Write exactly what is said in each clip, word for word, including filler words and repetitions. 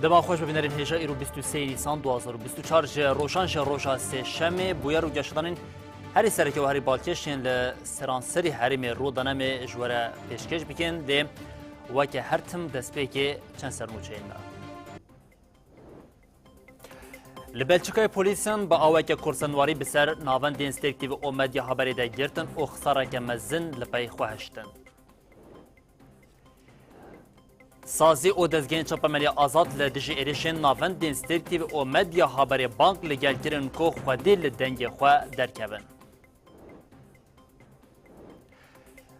Dema xweş bibînerin hêja îro bîst û sê Nîsan du hazar û bîst û çar ji rojan ji roja sêşemê bûyer û geşedanên herî sereke û herî balkêş yên li seranserî herêmê rû dane me ji we re pêşkêş bikin. Lê weke her tim destpêkê çend sernûçeyên me. Li Belçîkayê polîsan bi aweke korsenwarî bi ser navendên Stêrk T V û Medya Haberê de girtin û xisareke mezin li pey xwe hiştin. Sazî û dezgehên çapemeniya azad li dijî êrişên navendên Stêrk T V û Medya Haberê bang li gel kirin ku xwedî li dengê xwe derkevin.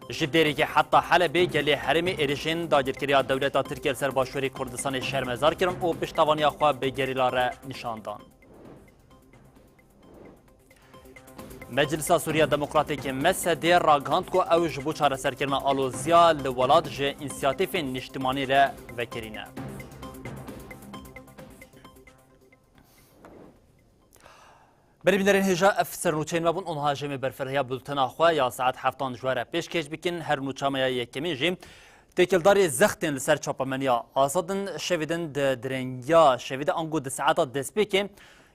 Ji Dêrikê heta Helebê gelê herêmê êrişên dagirkeriya dewleta Tirkiye li ser başûrê Kurdistanê şermezar kirin û piştevaniya xwe bi gerîla re nîşan dan. Meclisa Sûriya Demokratîk, M S D, ragihand ku ew ji bo çareserkirina aloziya li welat ji însiyatîfên niştimanî re vekirî ne. Berî bînerên hêja, ev ser nûçeyên me bûn. Onha jê me berfirhiya bultena xwe ya saet heftan ji we re pêşkêş bikin. Her nûça me ya yekemîn jî têkildarî zextên li ser çapemeniya azad in. Şevê din di direngiya şevê de ango di saeta destpêkê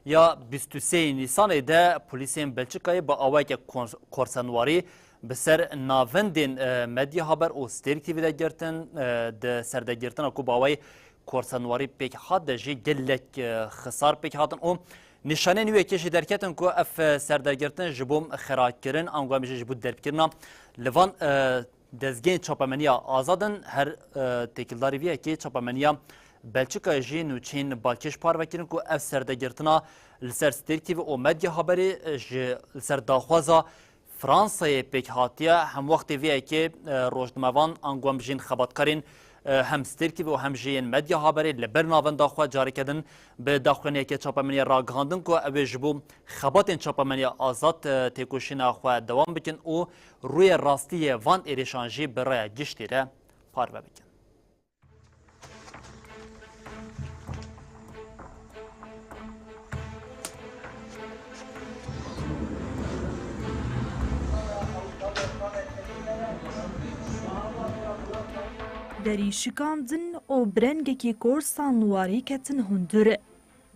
ya bîst û sê Nîsanê de polîsên Belçîkayê bi awayeke kor-, korsenwarî bi ser navendên, e, Medya Haber û Stêrk T V de girtin, e, di serdegirtina ku bi awayê korsenwarî pêk hat de jî gelek, e, xisar pêk hatin û nîşanên wê yekê jî derketin ku ev, e, serdegirtin ji bo xerakirin, ango em jî ji bo derbkirina li van, e, dezgehên çapemeniya azad in. Her, e, têkildarî vê yekê çapemeniya Belçîkayê jî nûçeyên balkêş parve kirin ku ev serdegirtina li ser Stêrk T V û Medya Haberê, e, ji li ser daxwaza Fransayê pêk hatiye. Hem wextê vê yekê, e, rojnamevan ango em jî yên xebatkarên, e, hem Stêrk T V û hem jî yên Medya Haberê li ber navenda xwe careke din bi daxuyaniyeke çapemeniyê ragihandin ku ew ê ji bo xebatên çapemeniya azad, e, têkoşîna xwe dewam bikin û rûyê rastî yê van êrişan jî bi raya giştî re parve bikin. Derî şikandin û bi rengekî korsan warî ketin hundir.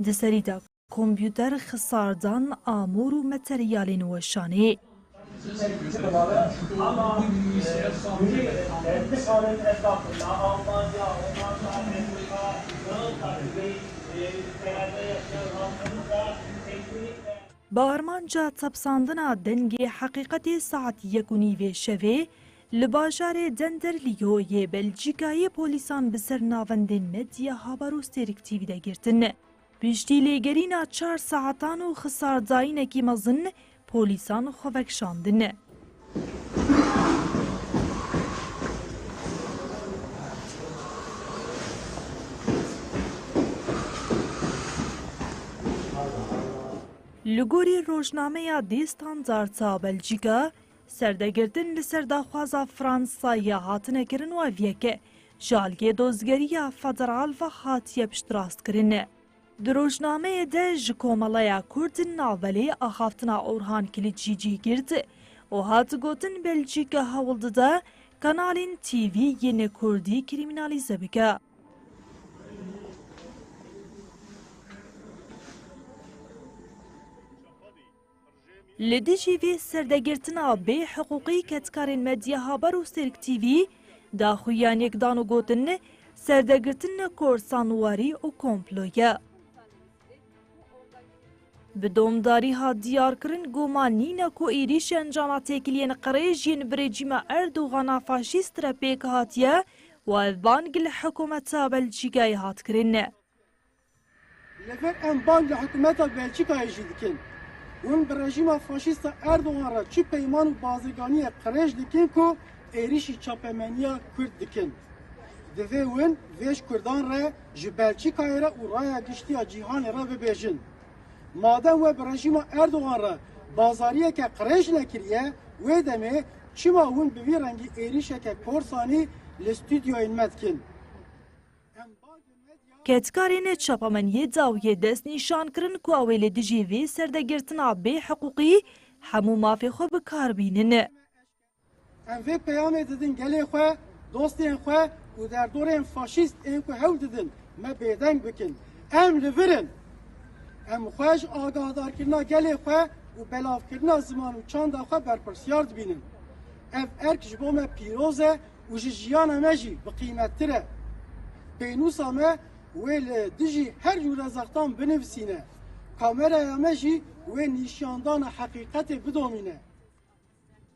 Di serî de kompûter xisardan amûr û materyalên weşanê. Bi armanca tepsandina dengê heqîqetê saet yek û nîvê şevê li bajarê Denderlîyo yê Belçîkayê polîsan bi ser navendên Medya Haber û Stêrk T V de girtin. Piştî lêgerîna çar saetan û xisardayînekî mezin, polîsan xwe vekişandin. Li gorî rojnameya Dê Standarta Belçîka, serdegirtin li ser daxwaza Fransayê hatine kirin û ev yek ji aliyê dozgeriya federal ve hatiye piştrastkirin. Di rojnameyê de ji Komeleya Kurd Navbelê axaftina Orhan Kiliçî cî girt û hat gotin Belçîka hewl dide kanalên T V yên Kurdî krîmînalîze bike. Li dijî vê serdegirtina bê hiqûqî kedkarên Medya Haber û Stêrk T V daxuyaniyek dan û gotin, serdegirtin korsan warî û komplo ye. Bi domdarî hat diyarkirin, guman nîne ku êrîşên cana têkiliyên qirêj yên bi rejîma Erdoxana faşîst re pêk hatiye û ev bang li hikûmeta Belçîkayê hat kirin. Li vir em bang li hikûmeta Belçîkayê jî dikin. Hûn bi rejîma faşîst a Erdogan re çi peyman û bazirganiyê qirêj dikin ku êrîşî çapemeniya Kurd dikin? Divê hûn vê ji Kurdan re, ji Belçîkayê re û raya giştî ya cîhanê re bibêjin. Madem we bi rejîma Erdogan re bazariyeke qirêj nekiriye, wê demê çima hûn bi vî rengî êrîşeke korsanî li stûdyoyên me dikin? Kedkarên çapemeniyê dawiyê destnîşan kirin ku ew ê li dijî vê serdegirtina bê hiqûqî hemû mafê xwe bi kar bînin. Em vê peyamê didin gelê xwe, dostên xwe û derdorên faşîst ên ku hewl didin Me bêdeng bikin. Em li vir in. Em xwe ji agahdarkirina gelê xwe û belavkirina ziman û çanda xwe berpirsiyar dibînin. Ev erk ji bo me pîroz e û ji jiyana me jî bi qîmettir e. Pênûsa me wê li dijî her cûre zextan binivîsîne. Kameraya me jî wê nîşandana heqîqetê bidomîne.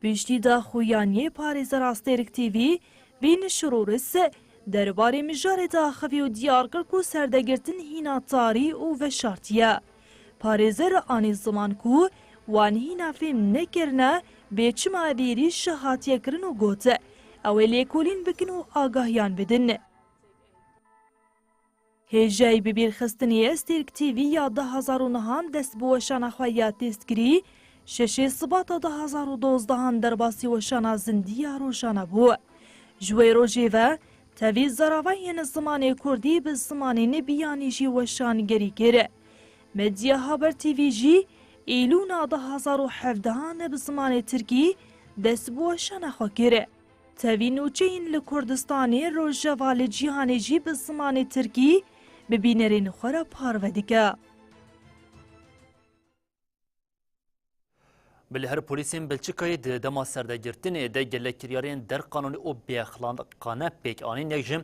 Piştî daxuyaniyê parêzera Stêrk T V, Bîn Şirûris, derbarê mijarê daxivî û diyar kir ku serdegirtin hîna tarî û veşartî ye. Parêzer anî ziman ku wan hîna fêm nekirine bê çima ev êrîş hatiye kirin û got, ew ê lêkolîn bikin û agahiyan bidin. Hêjayî bibîrxistinê ye Stêrk T V ya du hezar û nehan dest bi weşana xwe ya têstkirî, şeşê Sibata du hezar û dozdehan derbasî weşana zindî ya rojane bû. Ji wê rojê ve tevî zarava yên zimanê kurdî bi zimanê nebiyanî jî weşangerî kir. Medya Haber T V jî Îlûna du hezar û hevdehan bi zimanê tirkî dest bi weşana xwe kir. Tevî nûçeyên li Kurdistanê, Rojava, li cîhanê jî bi zimanê tirkî bi bînerên xwe re parve dike. Bilî her polîsên Belçîkayê di dema serdegirtinê de gelek kiryarên derqanûnî û bêexlaqane pêk anîn. Yek ji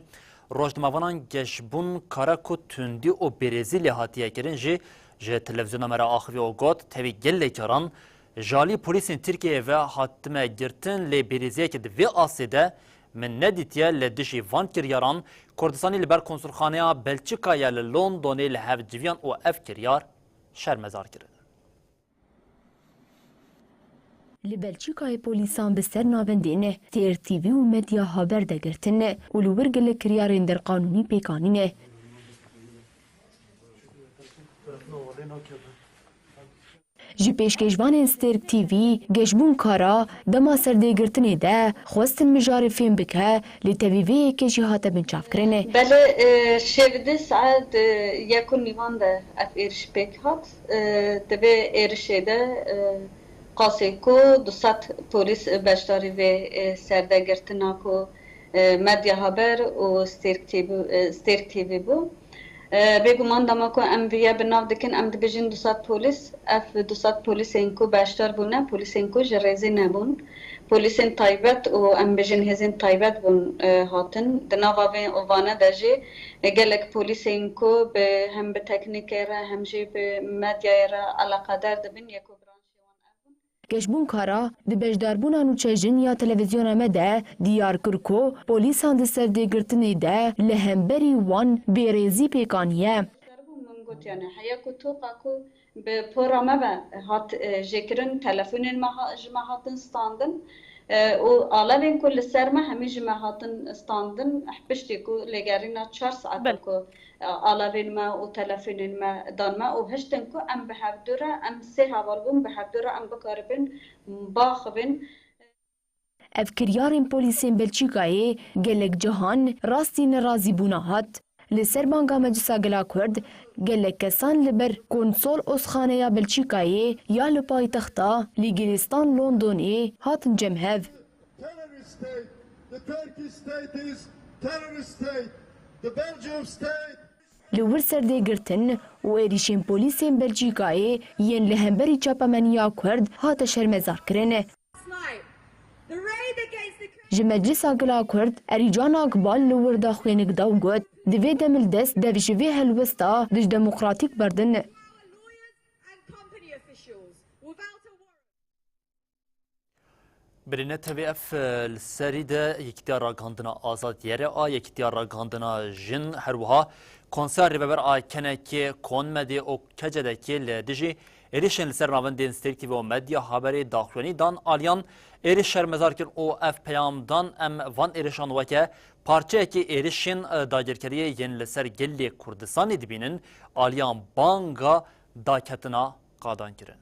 rojnamevanan Geşbûn Kara ku tundî û bêrêzî lê hatiye kirin jî ji televîzyona me re axivî û got, tevî gelek caran ji alî polîsên Tirkiyeyê ve hatime girtin, lê bêrêziyeke di vê astê de min nedîtiye. Li dijî van kiryaran Kurdistanî li ber konsulxaneya Belçîkayê li Londonê li hev civiyan û ev kiryar şermezar kirin. Li Belçîkayê polîsan bi ser navendên Stêrk T V û Medya Haber de girtin û li wir gelek kiryarên derqanûnî pêk anîne. Ji pêşkêşvanên Stêrk T V, Geşbûn Kara, dema serdêgirtinê de xwestin mijarê fêm bike, lê tevî vê yekê jî hate binçavkirin. Belê, e, şêvdî saet, e, yek û nîvan de ev êriş pêk hat. E, di vê êrişê de, e, qasê ku du sed polîs beşdarî vê, e, serdegirtina ku, e, Medya Haber û Stêrk T V, e, Stêrk T V bû. E, bêguman dema ku em viya bi nav dikin, em dibêjin du sed polîs. Ev du sed polîsên ku beşdar bûne, polîsên ku ji rêzê nebûn. Polîsên taybet û em bêjin hêzên taybet bûn, e, hatin. Di nava vê, vane de jî, e, gelek polîsên ku bi, hem bi teknîkê re hem jî bi medyayê re eleqedar dibin, yek û branşê wan ev bûn. Geşbûn Kara di beşdarbûna nûçe jin ya televîzyona me de diyar kir ku polîsan di serdêgirtinê de li hemberî wan bêrêzî pêk aniye. Min got, yani, heya ku toqa ku bi pora me ve hat, e, jêkirin, telefonên me ha-, ji me hatin standin, e, û alevên ku li ser me hemî ji me hatin standin, piştî ku lêgerîna çar saet Bel. ku Alevên me û telefonên me dan me û hiştin ku em bi hevdu re, em sê heval bûn, bi hevdu re em bikaribin baxivin. Ev kiryarên polîsên Belçîkayê gelek cihan rastî nerazîbûna hat. Li ser banga Meclisa Gela Kurd, gelek kesan li ber Konsol Ozxaneya Belçîkayê ya li paytexta Lîgirîstan Londonê hatin cem hev. Terrorist state. The Turkish state is terrorist state. The Belgium state. Li wir serdêgirtin û êrîşên polîsên Belçîkayê yên li hemberî çapemeniya Kurd hate şermezarkirin. Last night, the raid against the Kurds. Ji Meclisa Gela Kurd, Erîcan Akbal li wir daxuyanek da û got, di vê demildest dev ji vê helwesta dij demokratîk berdin. Our lawyers and company officials without a warrant. Birîne tevî ev, e, li serî de Yekîtiya Ragihandina Azad Y R A, Yekîtiya Ragihandina Jin, her wiha Konseya Rêveber a K N K, Konmedê û K C D K li dijî êrişên li ser navendên Stêrk T V û Medya Haberê daxuyanî dan, aliyan êriş şermezar kirin û ev peyam dan, em van êrişan weke parçeyekê êrişên, e, dagirkeriyê yên li ser gelê Kurdistanê dibînin, aliyan banga daketina qadan kirin.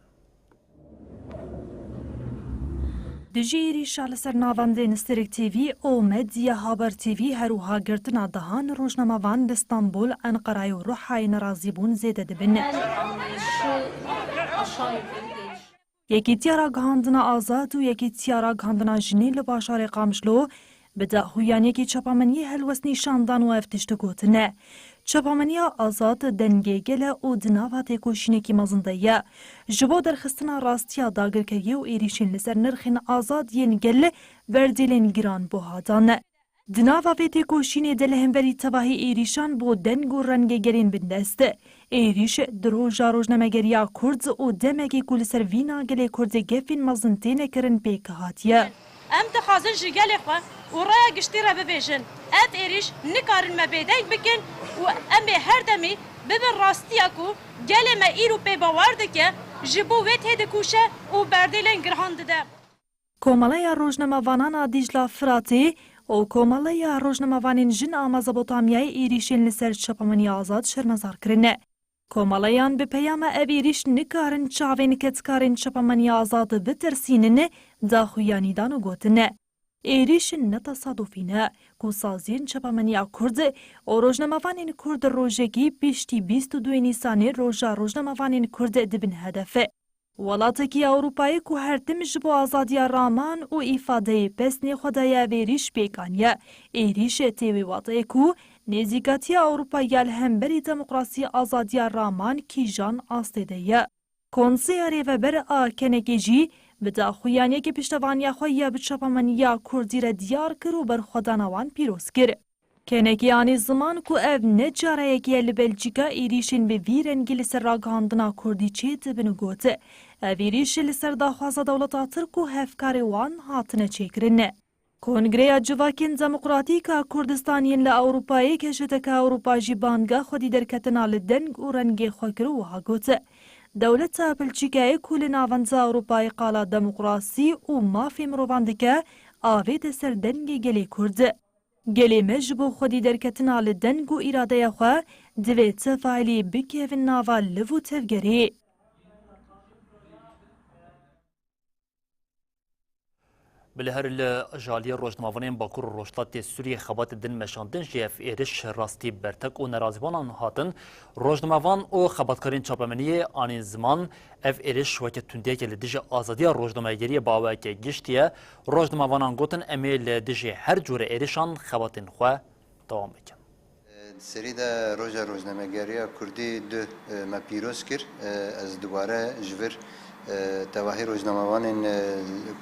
Dijî êrîşa li ser navendên Stêrk T V û Medya Haber T V, her wiha girtina dehan rojnamevan li Stenbol, Enqerayê û Ruhayê nerazîbûn zêde dibin. Yekîtiya Ragihandina Azad û Yekîtiya Ragihandina Jinê li bajarê Qamişlo bi daxuyaniyekî çapameniyê helwest nîşan dan û ev tişt gotin. Çapemeniya azad dengê gel e û di nava têkoşînekî mezin de ye. Ji bo derxistina rastiya dagirkeriyê û êrîşên li ser nirxên azad yên gel berdêlên giran buha dan. Di nava vê têkoşînê de li hemberî tevahî êrîşan bo deng û rengê gelên bindest, êrîş di roja rojnamegeriya Kurd û demekê ku li ser vîna gelê Kurdê gefên mezin têne kirin pêk hatiye. Em dixwazin ji gelê xwe û raya giştî re bibêjin, ev êrîş nikarin me bêdeng bikin û em ê her demî bibin rastiya ku gelê me îro pê bawer dike, ji bo wê têdikuşe û berdêlên girhan dide. Komeleya Rojnamevanan a Dîcla Firatê û Komeleya Rojnamevanên Jin a Mezopotamyayê êrîşên li ser çapemeniya azad şermezar kirine. Komeleyan bi peyama ev êrîş nikarin çavên kedkarên çapemeniya azad bitirsînin, daxuyanî dan û gotin, êrîş ne tesadufî ne ku saziyên çapemeniya Kurd û rojnamevanên Kurd rojekî piştî bîst û duyê Nîsanê roja rojnamevanên Kurd dibin hedef. Welatekî Ewropayê ku her tim ji bo azadiya raman û îfadeyê pesnê xwe daye ev êrîş pêk aniye. Êrîş tê wê wateyê ku nêzîkatiya Ewropa ya li hemberî demokrasî, azadiya raman kîjan astê de ye. Konseya Rêveber a Kenekê jî bi daxuyaniyekê piştevaniya xwe ya bi çapemeniya Kurdî re diyar kir û berxwedana wan pîroz kir. Kenekê anî ziman ku ev ne careyekê ye li Belçîka êrîşên bi vî rengî li ser ragihandina Kurdî çêdibin û got, ev êrîş li ser daxwaza dewleta Tirk û hevkarê wan hatine çêkirin. Kongreya Civakên Demokratîk a Kurdistan yên li Ewropayê, Keşeteke Ewropa jî banga xwedî derketina li deng û rengê xwe kir û wiha got, dewleta Belçîkayê ku li navenda Ewropayê qala demokrasî û mafê mirovan dike, avête ser dengê gelê Kurd. Gelê me ji bo xwedî derketina li deng û îradeya xwe divê tevailî bikevin nava liv û tevgerê. Bi li her li jaliyê rojnamevanên Bakur û Rojhilatê Sûriyê xebatê din meşandin jî ev êriş rastî bertek û nerazîbûnan hatin. Rojnamevan û xebatkarên çapemeniyê anîn ziman, ev êriş weke tundiyeke li dijî azadiya rojnamegeriyê bi awayeke giştî ye. Rojnamevanan gotin, em ê li dijî her cûre êrişan xebatên xwe dewam bikin. Di serî de Roja Rojnamegeriya Kurdî du, e, me pîroz kir. E, ez dubare ji vir, e, tevahî rojnamevanên, e,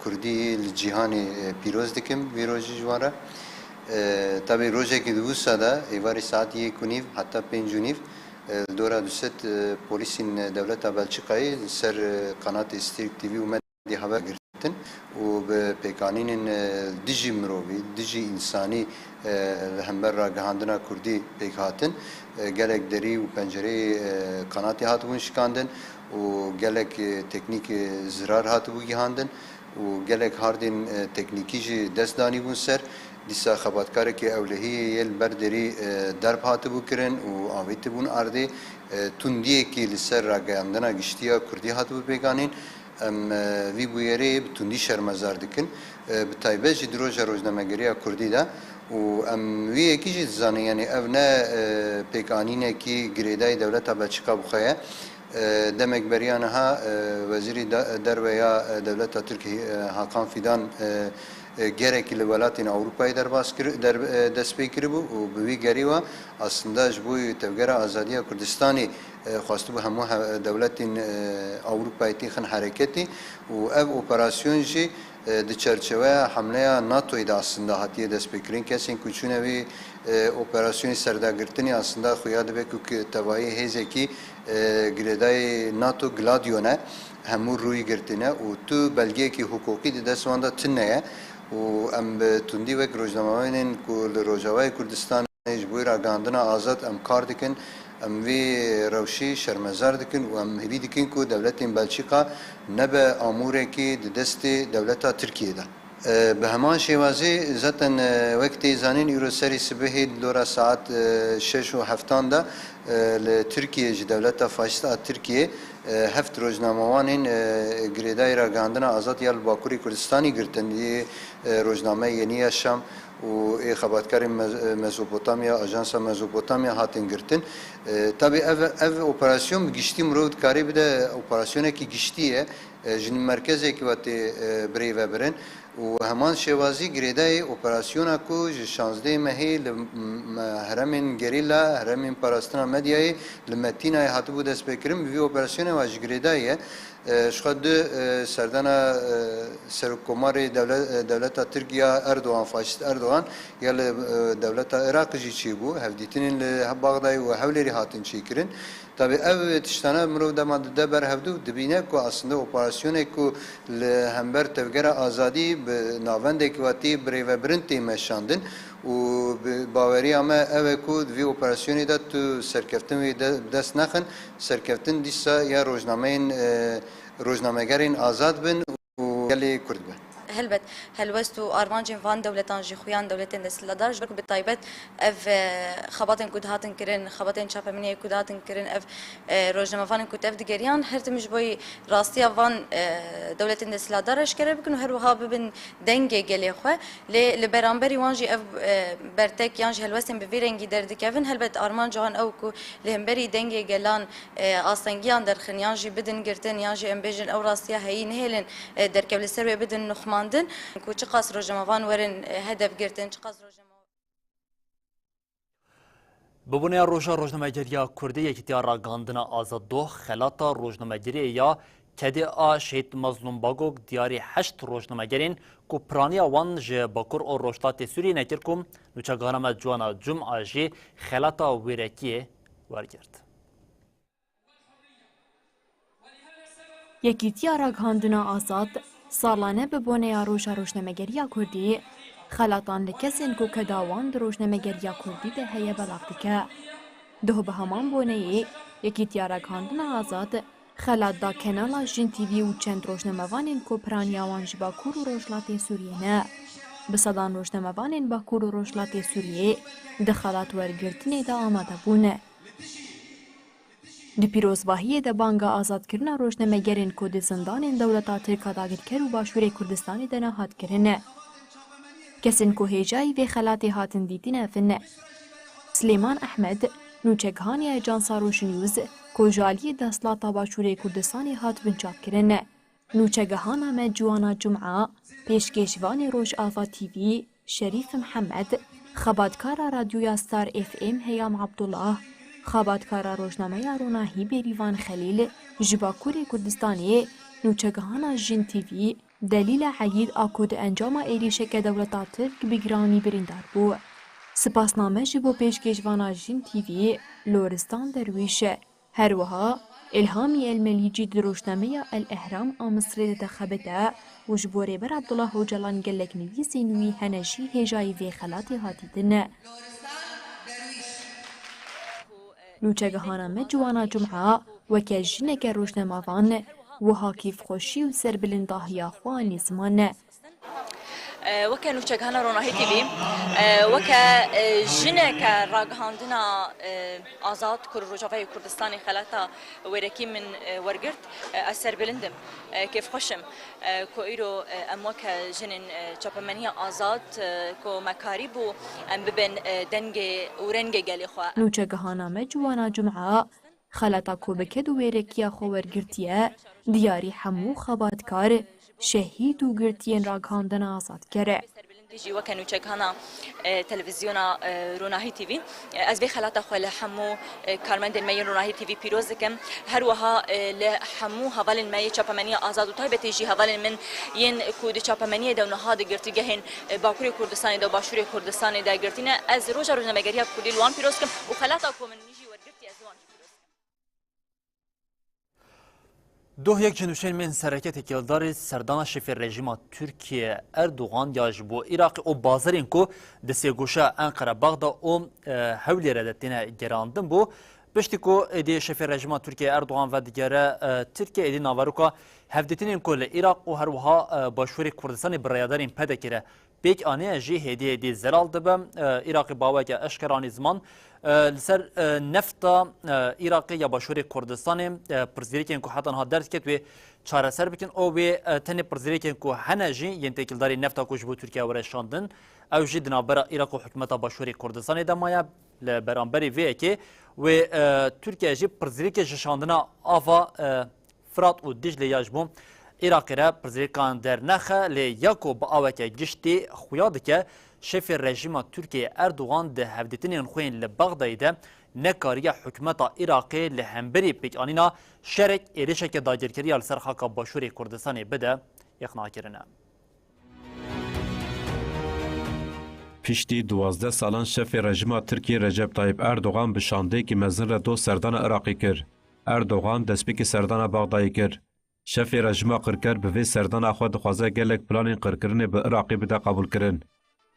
Kurdî li cîhanê, e, pîroz dikim vî rojî ji wan re. E, tabî rojekî di wisa de êvarî saet yek û nîv heta pênc û nîv, e, li dora du sed, e, polîsên dewleta Belçîkayê li ser, e, qenatê Stêrk T V û Medya Haber girtin û bi pêkanînên, e, dijî mirovî, dijî însanî, e, li hember ragihandina Kurdî pêk hatin. E, gelek derî û pencereyê, e, qenatê hatibûn şikandin û gelek, e, teknîk, e, zirar hatibû gihandin û gelek hardên, e, teknîkî jî dest danîbûn ser. Dîsa xebatkarekî ewlehiyê yê li ber derî, e, derb hatibû kirin û avêtibûn erdê. E, tundiyekî li ser ragihandina giştî ya Kurdî hatibû pêkanîn. Em, e, vî bûyerê bi tundî şermezar dikin. E, bi taybet jî di roja rojnamegeriya Kurdî de û em wî yekî jî dizanin, yanî ev ne, e, pêkanînekî girêdayî dewleta Belçîka bi xwe ye. E, demek beriya niha, e, Wezîrê de-, Derve ya, e, Dewleta Tirkiyê, e, Hakan Fidan, e, e, gerekî li welatên Ewropayê derbas kir-, der-, e, destpê kiribû û bi wî gerî we aslında ji bo Tevgera Azadiya Kurdistanê, e, xwestibû hemû he-, dewletên, e, Ewropayê têxin hereketê û ev operasyon jî, e, di çerçeveya hemleya NATOyê de aslında hatiye destpêkirin. Kesên ku çûne vê, e, operasyonê serdagirtinê aslında xuya dibe ku ki tevayê hêzekî, e, girêdayê NATO Gladio ne, hemû rûyî girtine û tu belgeyekî hiqûqî di dest wan de tune ye û em bi tundî wek rojnamevanên ku li Rojavayê Kurdistanê ji bo ragihandina azad em kar dikin, em vê rewşê şermezar dikin û em hêvî dikin ku dewletên Belçîka nebe amûrekî di destê dewleta Tirkiyê de. E, bi heman şêwazê, zaten, e, wek tê zanîn, îro serî sibihê li dora saet, e, şeş û heftan de, E, li Tirkiyê ji dewleta faşîst a Tirkiyê, e, heft rojnamewanên, e, girêdayî ragihandina azad ya li Bakurê Kurdistanî girtin. Yê, e, rojnameya Yeniya Şam û ê xebatkarên Mez-, e, Mezopotamya, Ajansa Mezopotamya hatin girtin. E, tabî ev, ev operasyon bi giştî mirov dikarî bide operasyonekî giştî ye. E, ji merkezekî ve tê, e, birêvebirin û heman şêwazî girêdayî operasyona ku ji şazdehê mehê li, m-, m-, heremên gerîla, heremên parastina medyayê li Metînayê hatibû destpêkirin, bi vî operasyonê ve ji girêdayî ye. E, ji xwe du, e, serdana, e, serokkomarê dewle-, e, dewleta Tirk ya Erdogan, faşîst Erdogan, ya li, e, dewleta Iraqê jî çêbû. Hevdîtinên li Bexdayê û Hewlêrê hatin çêkirin. Tabî ev tiştane mirov dema dide ber hevdû, dibîne ku aslında operasyonek ku li hember Tevgera Azadî bi navendek ve tê birêvebirin tê meşandin û bi baweriya me ev e ku di vî operasyonê de tu serkeftin wê de, bi dest nexin, serkeftin dîsa ya rojnameyên, e, rojnamegerên azad bin û gelê Kurd be. Helbet, helwest û armancên van dewletan jî xuyan dewletên desthilatdar ji ber ku bi taybet ev, e, xebatên ku dihatin kirin, xebatên çapemeniyê ku dihatin kirin, ev, e, rojnamevanên ku tev digeriyan, her tim ji bo rastiya van, e, dewletên desthilatdar eşkere bikin û her wiha bibin dengê gelê xwe. Lê li beramberî wan jî ev, e, bertek yan jî helwestên bi vî rengî derdikevin, helbet armanca wan ew ku li hemberî dengê gelan e, astengiyan derxin, yan jî bidin girtin, yan jî em bêjin ew rastiya heyî nihêlin, e, derkev li ser wê bidin nixumandin, ku çiqas rojnamevan werin, e, hedef girtin, çiqas rojnamevan. Bi boneya Roja Rojnamegeriya Kurdî, Yekîtiya Ragihandina Azad Doh, xelata rojnamegeriyê ya kedê a Şehîd Mazlûm Bagok diyarî heşt rojnamegerên ku piraniya wan ji Bakur û Rojhilatê Sûriyê nekir ku nûçegihana me Ciwana Cuma jî xelata wêrekiyê wergirt. Yekîtiya Ragihandina Azad salane bi boneya Roja Rojnamegeriya Kurdî xelatan li kesên ku keda wan di rojnamegeriya Kurdî de heye belav dike. Doh bi heman boneyê Yekîtiya Ragihandina Azad xelat da Kenala Jin T V û çend rojnamevanên ku piraniya wan ji Bakur û Rojhilatê Sûriyê ne. Bi sedan rojnamevanên Bakur û Rojhilatê Sûriyê di xelat wergirtinê de amade bûne. Di pîrozbahiyê de banga azadkirina rojnamegerên ku di zindanên dewleta Tirk a dagirker û Başûrê Kurdistanê de ne hat kirin. Kesên ku hêjayî vê xelatê hatin dîtin ev in: Silêman Ehmed, nûçegihaniya Ajansa Rojnews, ku ji aliyê desthilata Başûrê Kurdistanê hat binçavkirin. Nûçegihana me Ciwana Cuma, pêşkêşvanê Rojava T V, Şerîf Mihemed, xebatkara Radyoya Star F M Heyam Abdullah, xebatkara rojnameya Ronahî Bêrîvan Xelîl, ji Bakurê Kurdistanê, nûçegihana Jin T V, Delîla Eyîd a ku di encama êrîşeke dewleta Tirk bi giranî birîndar bû. Spasname ji bo pêşkêşvana Jin T V, Loristan Derwîş. Her wiha Îlhamî Elmelîcî di rojnameya El Ehram a Misrê de dixebite û ji bo Rêber Abdullah Ocalan gelek nivîsên wî hene jî hêjayî vê xelatê hat dîtin. Nûçegihana me Ciwana Cuma weke jineke rojnamevan wiha kêfxweşî û serbilindahiya xwe anî ziman. E, weke nûçegihana Ronahî T V, e, weke, e, jineke ragihandina, e, azad ku li Rojavayê Kurdistanê xelata wêrekî min, e, wergirt, e, ez serbilind im. E, kêfxweş im, e, ku îro, e, em weke jinên, e, çapemeniya azad, e, ku me karîbû em bibin, e, dengê û rengê gelê xwe. Nûçegihana me Ciwana Cuma, xelata ku bi ked û wêrekiya xwe wergirtiye, diyarî hemû xebatkar, şehîd û girtiyên ragihandina azad kir. Jî weke nûçegihana, e, televîzyona, e, Ronahî T V, e, ez vê xelata xwe li hemû, e, karmendên me yên Ronahî T V pîroz dikim. Her wiha, e, li hemû hevalên me yê çapemeniya azad û taybetê jî hevalên min yên ku di çapemeniyê de û niha di girtîgehên, e, Bakurê Kurdistanê de û Başûrê Kurdistanê de girtî ne, ez Roja Rojnamegeriya Kurdî li wan pîroz dikim û xelata ku min jî wergirtiye, ez li wan jî pîroz dikim. Doh yek ji nûşên bên sereke têkildarî serdana şefê rejîma Tirkiye Erdogan ya ji bo Iraqê û bazirên ku di sêgoşa Enqere, Baxda û, e, Hewlêre de têne gerandin bû, Piştî ku êdî şefê rejîma Tirkiye Erdogan vedigere, e, Tirkiye êdî naveroka hevdîtinên ku li Iraq û her wiha, e, başûrê Kurdistanê bi rêyaderên P D K re pêk aniye jî hêdî hêdî zelal dibe. E, Iraqê bi aweke eşkere anî ziman, e, li ser, e, nefta, e, Iraqê ya başûrê Kurdistanê, e, pirsgirêkên ku heta niha derdiket wê çareser bikin. Û wê, e, tenê pirsgirêkên ku hene jî yên têkildarî nefta ku ji bo Tirkiye were şandin, ew jî di navbera Iraq û hikûmeta başûrê Kurdistanê de maye. Li beramberî vê yekê wê, e, Tirkiye jî pirsgirêkê ji şandina ava, e, Firat û Diclê ya ji bo Iraqê re pirsgirêkan dernexe, lê ya ku bi aweke giştî xuya dike, şefê rejîma Tirkiyê Erdogan di hevdîtinên xwe yên li Bexdayê de nekariye hikûmeta Iraqê li hemberî pêkanîna şerek êrişeke dagirkeriya li ser xaka başûrê Kurdistanê bide, îqna kirine. Piştî duwazdeh salan şefê rejîma Tirkiyê Recep Tayyip Erdogan bi şandeyekî mezin re doz serdana Iraqê kir. Erdogan destpêkê serdana Bexdayê kir. Şefê rejîma qirker bi vê serdana xwe dixwaze gelek planên qirkirinê bi Iraqê bide qebûlkirin.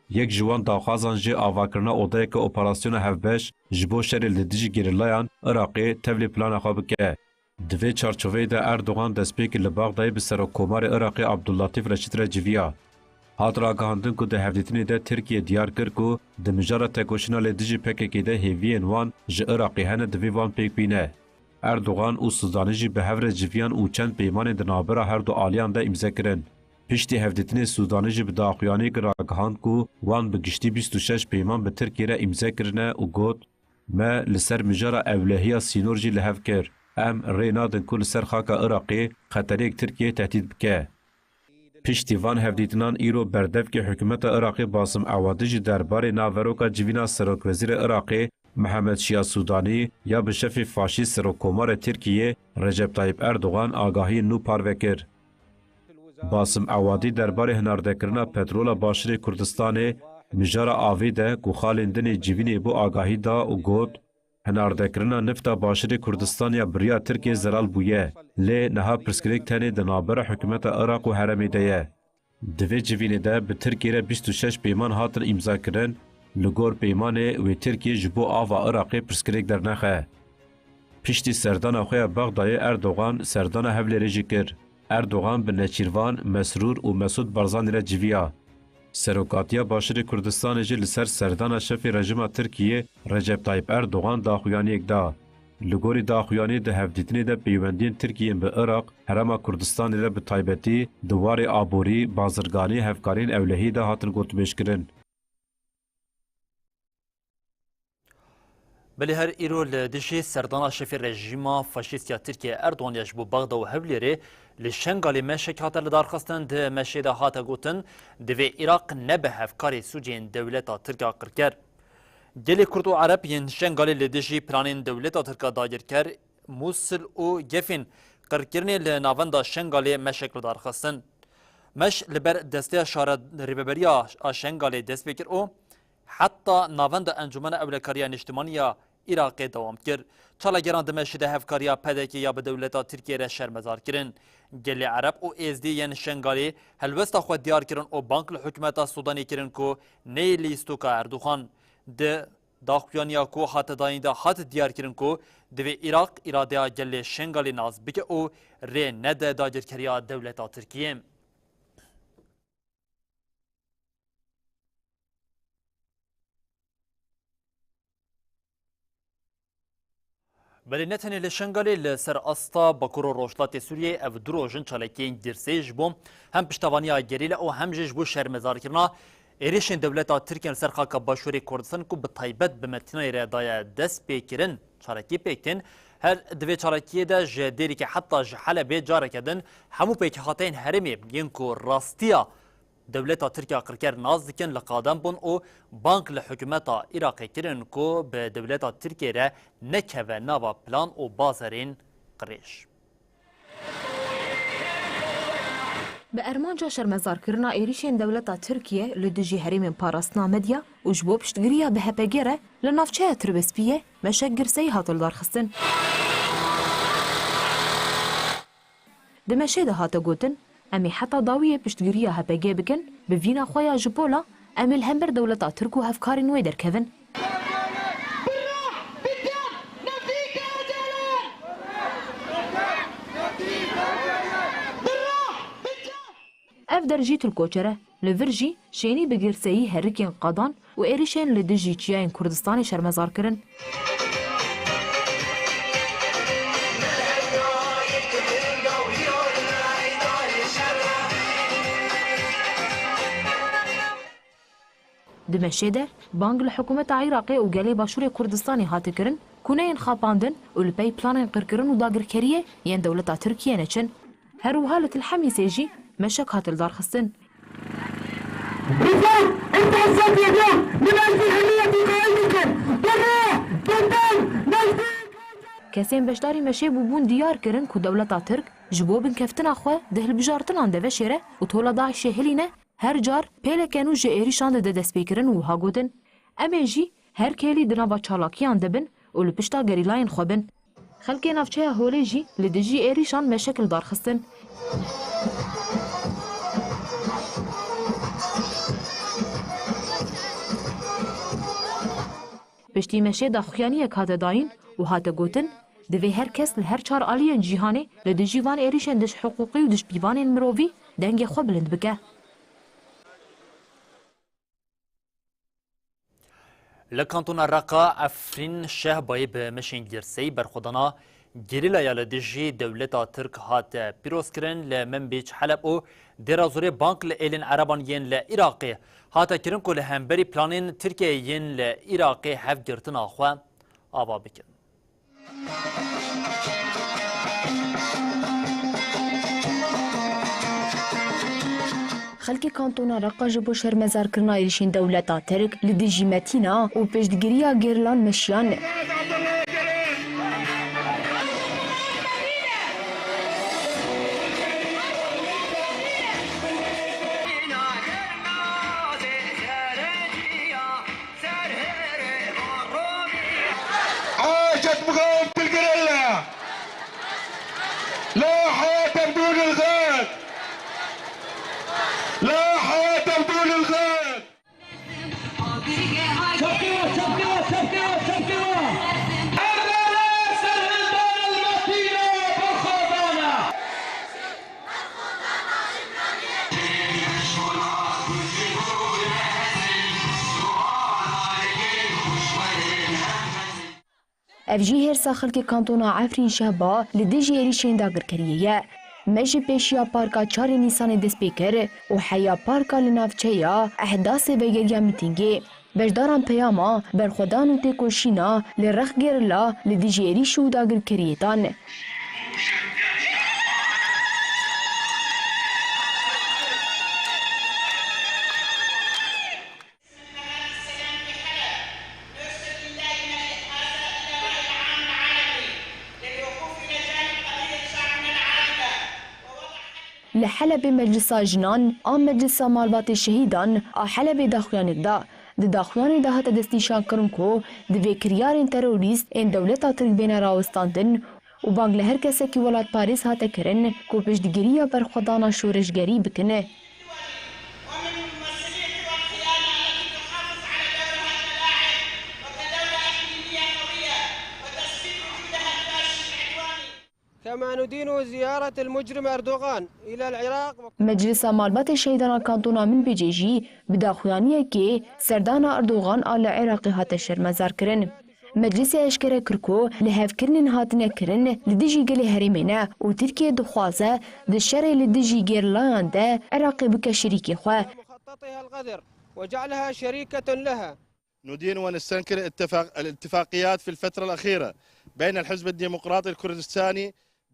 Yek ji wan daxwazan jî avakirina odeyeke operasyona hevbeş ji bo şerê li dijî gerîlayan Iraqê tevlî plana xwe bike. Di vê çarçoveyê de Erdogan destpêkê li Bexdayê bi Serokkomarê Iraqê Abdullatîf Reşîd re civiya. Hat ragihandin ku di hevdîtinê de Tirkiye diyar kir ku di mijara tekoşîna li dijî P K K de hêviyên wan ji Iraqê hene, divê van pêk bîne. Erdogan û Sûdanî jî bi hev re civiyan û çend peymanên di navbera her du aliyan de îmze kirin. Piştî hevdîtinê Sûdanî jî bi daxuyaniyek ragihand ku wan bi giştî bîst û şeş peyman bi Tirkiye re îmze kirine û got, Me li ser mijara ewlehiya sînor jî li hev kir. Em rê nadin ku li ser xaka Iraqê xeteriyek Tirkiyeyê tehdît bike. Piştî van hevdîtinan îro berdevkê hikûmeta Iraqê Basim Ewadî jî derbarê naveroka civîna Serokwezîrê Iraqê Mihemed Şiya Sûdanî ya bi şefê faşîst Serokkomarê Tirkiyê Recep Tayyip Erdogan agahiyên nû parve kir. Basim Ewadî derbarê hinardekirina petrola Başûrê Kurdistanê, mijara avê de ku xalên din ê civînê bo agahî da û got, Hinardekirina nifta Başûrê Kurdistanê ya bi riya Tirkiyê zelal bûye, lê niha pirsgirêk tenê di navbera hikûmeta Iraq û herêmê de ye. Di vê civînê de bi Tirkiyê re bîst û şeş peyman hatin îmzakirin, li gor peymanê wê Tirkiye ji bo ava Iraqê pirsgirêk dernexe. Piştî serdana xwe ya Bexdayê Erdogan serdana Hewlêrê jî kir. Erdogan bi Neçîrvan, Mesrûr û Mesûd Barzanî re civiya. Serokatiya Başûrê Kurdistanê jî li ser serdana şefê rejîma Tirkiyê Recep Tayyip Erdogan daxuyaniyek da. Li gorî daxuyaniyê di hevdîtinê de peywendiyên Tirkiyê yên bi Iraq, Herêma Kurdistanê re bi taybetî di warê aborî, bazirganî, hevkariyên ewlehiyê de hatin gotûbêjkirin. Belê her îro li dijî serdana şefê rejîma faşîst ya Tirkiye Erdogan ya ji bo Bexda û Hewlêrê li Şengalê meşek hate lidarxistin. Di meşê de hate gotin, divê Iraq nebe hevkarê sûcên dewleta Tirk a qirker. Gelê Kurd û Ereb yên Şengalê li dijî planên dewleta Tirk a dagirker, Mûsil û gefên qirkirinê li navenda Şengalê meşek lidarxistin. Meş li ber desteya şare rêveberiya a Şengalê dest pê kir û heta navenda Encûmena Ewlekariya Niştimanî ya Iraqê dewam kir. Çalakgeran di meşê de hevkariya P D K ya bi dewleta Tirkiyê re şermezar kirin. Gelê Ereb û Êzdî yên Şengalê helwesta xwe diyar kirin û bang li hikûmeta Sûdanê kirin ku neyê lîstoka Erdogan. Di daxuyaniya ku hate dayîn de hat diyar kirin ku divê Iraq îradeya gelê Şengalê nas bike û rê nede dagirkeriya dewleta Tirkiyê. Belê ne tenê li Şengalê, li ser asta Bakur û Rojhilatê Sûriyeyê ev du roj in çalakiyên girseyî ji bo hem piştevaniya gerîla û hem jî ji bo şermezarkirina êrişên dewleta Tirkiye li ser xaka Başûrê Kurdistan ku bi taybet bi Metînayê re daye dest pê kirin, çalakî pêk tên. Her di vê çalakiyê de ji Dêrikê heta ji Helebê careke din hemû pêkhateyên herêmê yên ku rastiya dewleta Tirk a qirker nas dikin, li qadem bûn û bang li hikûmeta Iraqê kirin ku bi dewleta Tirkiyê re nekeve nava plan û bazerên qirêj. Bi armanca şermezarkirina êrîşên dewleta Tirkiye li dijî herêmên parastina Medya û ji bo piştgiriya bi H P G re li navçeya Tirbespiyê meşek girseyî hat lidarxistin. Di meşê de hate gotin, Em ê heta dawiyê piştgiriya H P G bikin, bi vîna xwe ya ji pola, em ê li hember dewleta Tirk û hevkarên wê derkevin. Ev der jî tu li koçer e. Li vir jî şênî bi girseyî herikên qadan û êrişên li dijî çiyayên Kurdistanê şermezar kirin. Di meşê de bang li hikûmeta Iraqê û gelê Başûrê Kurdistanê hate kirin ku neyên xapandin û li pey planên qirkirin û dagirkeriyê yên dewleta Tirkiyê neçin. Her wiha li Til Hemîsê jî meşek hate lidarxistin. Kesên beşdarî meşê bûbûn diyar kirin ku dewleta Tirk ji bo binkeftina xwe di hilbijartinan de veşêre û tola DAIŞê hilîne, her car pêleke nû ji êrîşan dide destpêkirin û wiha gotin, Em ê jî her kêlî di nava çalakiyan de bin û li pişta gerîlayên xwe bin. Xelkê navçeya Holê jî li dijî êrîşan meşek li dar xistin. Piştî meşê daxuyaniyek hate dayîn û hate gotin, divê her kes li her çar aliyên cîhanê li dijî van êrîşên dijhiqûqî û dijpîvanên mirovî dengê xwe bilind bike. Li kantona Reqa Efrîn Şehbayê bi meşên girseyî berxwedana gerîlaya li dijî dewleta Tirk hate pîrozkirin. Li Minbîc, Heleb û Dêra Zorê bang li êlên Ereban yên li Iraqê hate kirin ku li hemberî planên Tirkiyeyê yên li Iraqê hevgirtina xwe ava bikin. Xelkê kantona Reqa ji bo şermezarkirina êrişên dewleta Tirk li dijî Metîna û piştgiriya gerîlan meşiyan. عاشت مقاومة الجريلا. لا حياة بدون الغاز. لا حياة بدون الغاز. Ev jî hêrsa xelkê kantona Efrîn Şehba li dijî êrîşên dagirkeriyê ye. Me ji pêşiya Parka çarê Nîsanê dest pê kir û heya parka li navçeya Ehdasê vegeriya mîtîngê. Beşdaran peyama berxwedan û têkoşîna li rex gerîla li dijî êrîş û dagirkeriyê dan. Li Helebê Meclisa Jinan a Meclisa Malbatê Şehîdan a Helebê daxuyaniyek da. Di daxuyanê de hate destnîşankirin ku divê kiryarên terorîst ên dewleta Tirk bêne rawestandin û bang li her kesekî welatparêz hate kirin ku piştgiriya berxwedana şoreşgerî bikin. كما ندين زيارة المجرم أردوغان إلى العراق. Meclisa Malbatê Şehîdana Kantona Minbicê jî bi daxuyaniyekê serdana Erdogan a li Iraqê hate şermezarkirin. Meclisê eşkere kir ku lihevkirinên hatine kirin li dijî gelê herêmê ne û Tirkiye dixwaze di şerê li dijî gerîlayan de Iraqê bike şirîkê xwe. مخططها الغدر وجعلها شريكة لها. ندين ونستنكر اتفاق-، الاتفاقيات في الفترة الأخيرة بين الحزب الديمقراطي الكردستاني.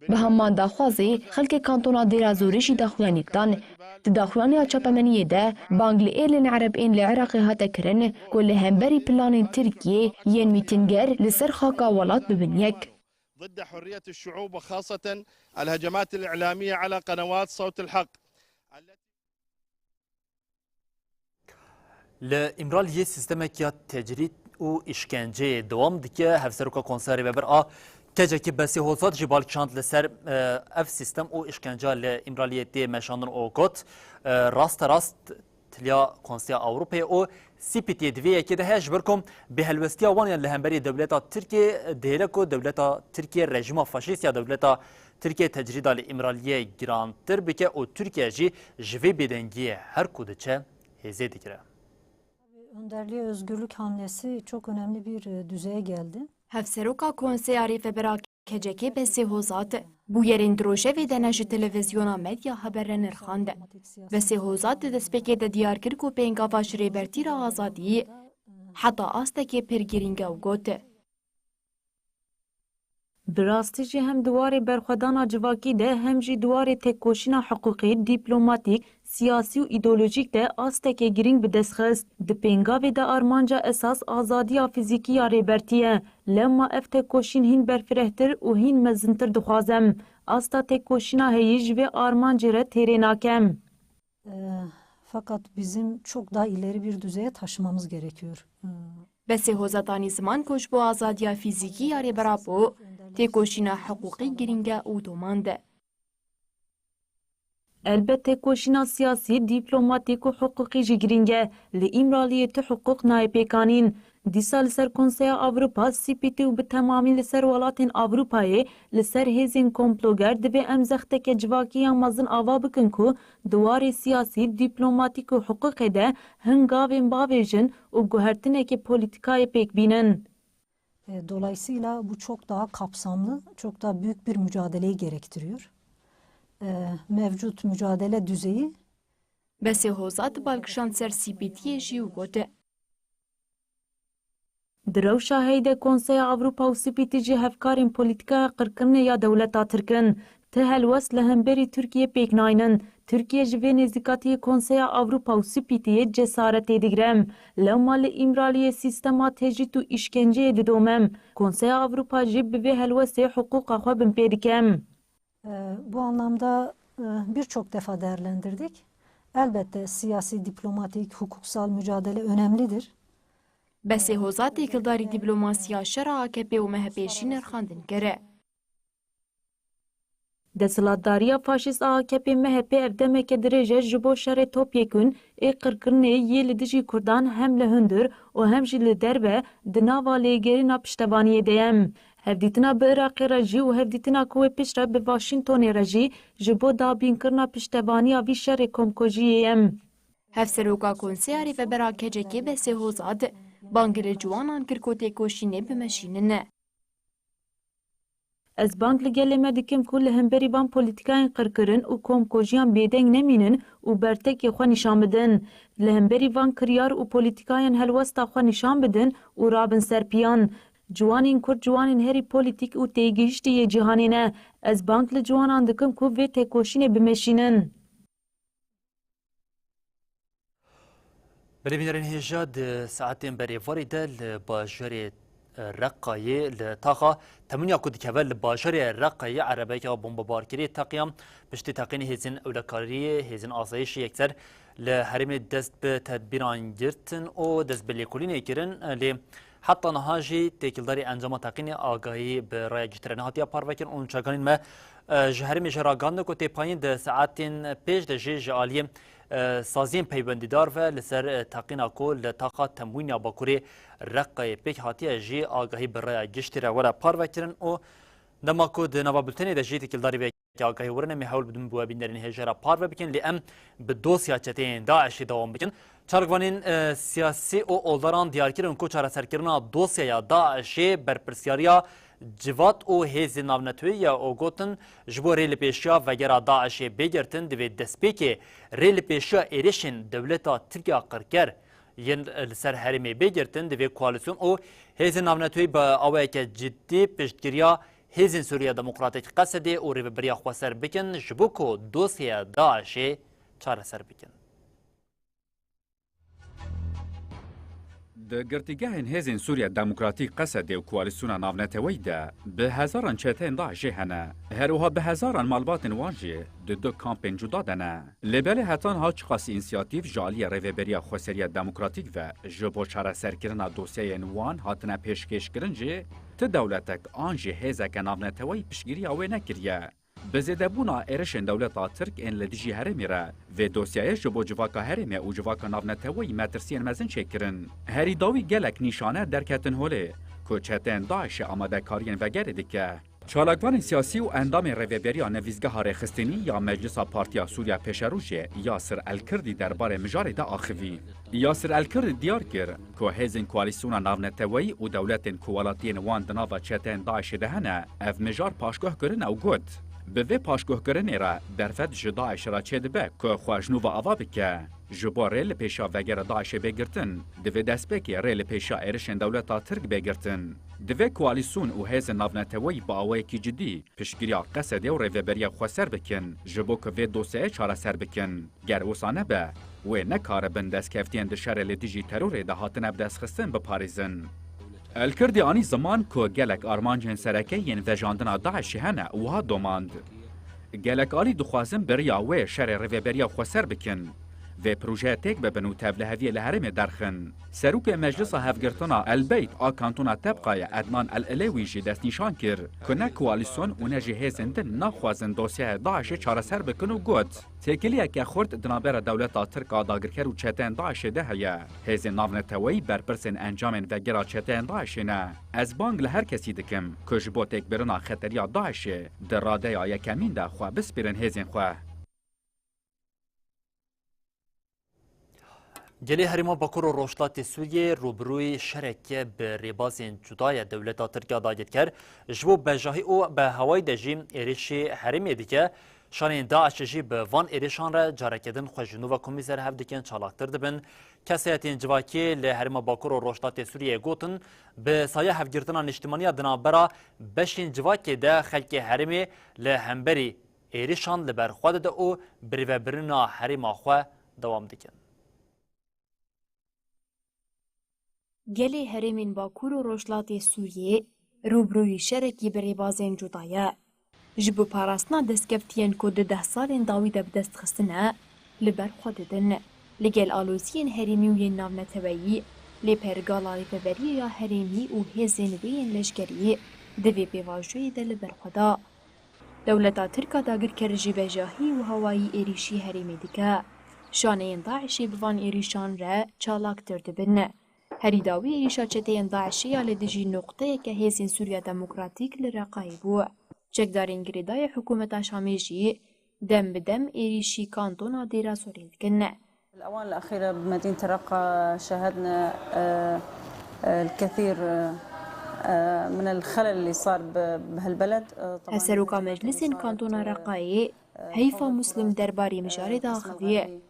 Bi heman daxwazê, xelkê kantona Dêra Zorê jî daxuyaniyek dan. Di daxuyaniya çapemeniyê de bang li êlên Ereb ên li Iraqê hate kirin ku li hemberî planên Tirkiyê yên mîtînger li ser xaka welat bibin yek. ضد حرية الشعوب وخاصة الهجمات الإعلامية على قنوات صوت الحق. Li Îmraliyê sîstemeke tecrîd û îşkenceyê dewam dike. Hevseroka Konseya Rêvebir a K C K Besî Hozat jî bal kişand li ser, e, ev sîstem û îşkenca li Îmraliyê tê meşandin û got, e, raste rast tiliya Konseya Ewropayê û C P T yê di vê yekê de heye, ji ber ku bêhelwestiya wan ya li hemberî dewleta Tirkiyê dihêle ku dewleta Tirkiyê rejîma faşîst ya dewleta Tirkiye tecrîda li Îmraliyê girantir bike û Tirkiye jî ji vê bêdengiyê her ku diçe hêzê digire. Önderliğe özgürlük hamlesi çok önemli bir e, düzeye geldi. Hevseroka Konseya Rêvebera K C K Besê Hozat bûyerên di rojevê de ne ji televîzyona Medya Haber re nirxand. Besê Hozat di destpêkê de diyar kir ku pêngava ji rêbertî re azadî heta astekê pir girîng e û got. Bi rastî jî hem di warê berxwedana civakî de hem jî di warê têkoşîna hiqûqî, dîplomatîk, siyasî û îdeolojîk de astekê girîng bi dest xist. Di pêngavê de armanca esas azadiya fîzîkî ya rêbertî ye. Lewma ev têkoşîn hîn berfirehtir û hîn mezintir dixwazem. Asta têkoşîna heyî ji vê armancê re têrê nakem. E, fakat bizim çok daha ileri bir düzeye taşımamız gerekiyor. E, Besê Hozat anî ziman ku ji bo azadiya fîzîkî ya Rêber Apo têkoşîna hiqûqî girîng e û domand e. Elbet têkoşîna siyasî, dîplomatîk û hiqûqî jî girîng e. Li Îmraliyê tu hiqûq nayê pêkanîn. Dîsa li ser Konseya Ewropa, C P T û bi temamî li ser welatên Ewropayê, li ser hêzên komploger divê em zexteke civakî ya mezin ava bikin ku di warê siyasî, dîplomatîk û hiqûqê de hin gavên bavêjin û guhertinekê polîtîkayê pêk bînin. E, dolayısıyla bu çok daha kapsamlı, çok daha büyük bir mücadeleyi gerektiriyor. E, mevcut mücadele düzeyi Besê Hozat bal kişand ser C P T'yê jî û got. Di rewşa heyî de Konseya Ewropa û C P T jî hevkarên polîtîkaya qirkirinê ya dewleta Tirk in. Ti helwest li hemberî Tirkiyê pêk naynin. Tirkiye ji vê nêzîkatiyê Konseya Ewropa û C P T'yê cesaretê digirem. Lewma li Îmraliyê sîstema tecrîd û îşkenceyê didomem. Konseya Ewropa jî bi vê helwestê hiqûqa xwe binpê dikem. E, bu anlamda e, birçok defa değerlendirdik. Elbette siyasi, diplomatik, hukuksal mücadele önemlidir. Besê Hozat têkildarî dîplomasiya şera A K P û M H P jî nirxandin kir. Desthilatdariya faşîst A K P M H P ev demeke dirêj e ji bo şerê topyekûn ê qirkirinê yê li dijî Kurdan hem li hundir û hem jî li derve di nava lêgerîna piştevaniyê de ye. Hevdîtina bi Iraqê re jî û hevdîtina ku wê piştre bi Washingtonê re jî ji bo dabînkirina piştevaniya vî şerê komkujiyê ye. Hevseroka Konseya Rêvebera K C K Besê Hozat bang li ciwanan kir ku têkoşînê bimeşînin. Ez bang li gelê me dikim ku li hemberî van polîtîkayên qirkirin û komkujiyan bêdeng nemînin û bertekê xwe nîşan bidin. Li hemberî van kiryar û polîtîkayên helwesta xwe nîşan bidin û rabin ser piyan. Ciwanên Kurd ciwanên herî polîtîk û têgihiştî yê cîhanê ne. Ez bang li ciwanan dikim ku vê têkoşînê bimeşînin. Belê bînerên hêja di saetên berêvarî de li bajarê Reqayê li taxa temûnî ya ku dikeve li bajarê Reqayê erebeyeke bombebarkirî teqiya. Piştî teqînê hêzên ewlekariyê hêzên asayişê yekser li herêmê dest bi tedbîran girtin û dest bi lêkolînê kirin. Lê heta niha jî têkildarî encama teqînê agahî bi raya giştî re nehatiye parvekirin û nûçekanên me, e, ji herêmê jê ragandin ku tê payîn di saetên pêş de jî ji aliyê, e, saziyên peywendîdar ve li ser, e, teqîna ku li taxa temwîn ya Bakurê Reqayê pêk hatiye jî agahî bi raya giştî re were parvekirin û dema ku di nava bultenê de jî têkildarî vê agahî werin, em ê hewl bidin bi we bînerên hêja re parve bikin, lê em bi dosya çeteyên DAIŞê dewam bikin. Çalakvanên, e, siyasî û oldaran diyar kirin ku çareserkirina dosyaya DAIŞê berpirsyariya civat û hêzên navneteweyî ye û gotin, ji bo rêlipêşiya vegera DAIŞê bê girtin, divê destpêkê rêlipêşiya êrişên dewleta Tirk ya qirker yên li ser herêmê bê girtin, divê koalîsyon û hêzên navneteweyî bi awayeke cidî piştgiriya Hêzên Sûriya Demokratîk, Qesedê û Rêveberiya Xweser bikin, ji bo ku dosyaya DAIŞê çareser bikin. Di girtîgehên Hêzên Sûriya Demokratîk, Qesedê û Koalîsyona Navneteweyî de bi hezaran çeteyên DAIŞê hene. Her wiha bi hezaran malbatên wan jî di du kampên cuda de ne. Lê belê heta niha çiqas însiyatîf ji aliyê Rêveberiya Xweseriya Demokratîk ve ji bo çareserkirina dosyayên wan hatine pêşkêşkirin jî, ti dewletek an jî hêzeke navneteweyî piştgiriya wê nekiriye. Bi zêdebûna êrişên dewleta Tirk ên li dijî herêmê re, vê dosyayê ji bo civaka herêmê û civaka navneteweyî metirsiyên mezin çêkirin. Herî dawî gelek nîşane derketin holê ku çeteyên DAIŞê amadekariyên vegerê dike. Çalakvanên siyasî û endamên Rêveberiya Nivîzgeha Rêxistinî ya Meclisa Partiya Sûriya Pêşerojê Yasir Elkirdî derbarê mijarê de axivî. Yasir Elkirdî diyar kir ku hêzên koalîsyona navneteweyî û dewletên ku welatiyên wan di nava çeteyên DAIŞê de hene, ev mijar paşguh kirine û got, bi vê paşguhkirinê re derfet ji DAIŞê re çêdibe ku xwe ji nû ve ava bike. Ji bo rê li pêşiya vegera DAIŞê bê girtin, divê destpêkê rê li pêşiya êrişên dewleta Tirk bê girtin. Divê koalîsyon û hêzên navneteweyî bi awayekî cidî piştgiriya Qesedê û Rêveberiya Xweser bikin, ji bo ku vê dosyayê çareser bikin. Ger wisa nebe, wê nekaribin destkeftiyên di şerê li dijî terorê de hatine bidestxistin biparêzin. Elkirdî anî ziman ku gelek armancên sereke yên vejandina DAIŞê hene û wiha domand, Gelek alî dixwazin bi riya wê şerê Rêveberiya Xweser bikin. Vê projeyê têk bibin û tevliheviyê li herêmê derxin. Serokê Meclisa Hevgirtina El Beyt a Kantona Tebqayê Ednan El Elewî jî destnîşan kir ku ne koalîsyon û ne jî hêzên din naxwazin dosyaya DAIŞê çareser bikin û got, Têkiliyeke xurt di navbera dewleta Tirk a dagirker û çeteyên DAIŞê de heye. Hêzên navneteweyî berpirsên encamên vegera çeteyên DAIŞê ne. Ez bang li her kesî dikim ku ji bo têkbirina xeteriya DAIŞê di radeya yekemîn de xwe bispêrin hêzên xwe. Gelê Herêma Bakur û Rojhilatê Sûriyê rûbirûyî şereke bi rêbazên cuda ye. Dewleta Tirk ya dagirker ji bo bejahî û bi hewayî de jî êrişî herêmê dike. Şaneyên DAIŞê jî bi van êrişan re careke din xwe ji nû ve komî ser hev dikin, çalaktir dibin. Kesayetên civakî li Herêma Bakur û Rojhilatê Sûriyeyê gotin, bi saya hevgirtina niştimaniya di navbera beşên civakê de xelkê herêmê li hemberî êrişan li ber xwe dide û birêvebirina herêma xwe dewam dikin. Gelê herêmên Bakur û Rojhilatê Sûriyê rûbirûyî şerekî bi rêbazên cuda ye. Ji bo parastina destkeftiyên ku di deh salên dawî de bi dest xistine, li ber xwe didin. Li gel aloziyên herêmî û yên navneteweyî, lê pergala rêveberiyê ya herêmî û hêzên wê yên leşkerî di vê pêvajoyê de li ber xwe da. Dewleta Tirk a dagirker ji bejahî û hewayî êrîşî herêmê dike. Şaneyên DAIŞê bi van êrîşan re çalaktir dibin. Herî dawî êrîşa çeteyên DAIŞê ya li dijî noqteyeke hêzên Sûriya Demokratîk li Reqayê bû. Çekdarên girêdayî hikûmeta Şamê jî dem bi dem êrîşî kantona Dêra Zorê dikin. الآونة الأخيرة بمدينة الرقة شاهدنا، آه، آه، الكثير، آه، آه، من الخلل اللي صار ب-، بهالبلد. آه، طبعًا Hevseroka Meclisên Kantona Reqayê Heyfa Muslim derbarê mijarê de axiviye.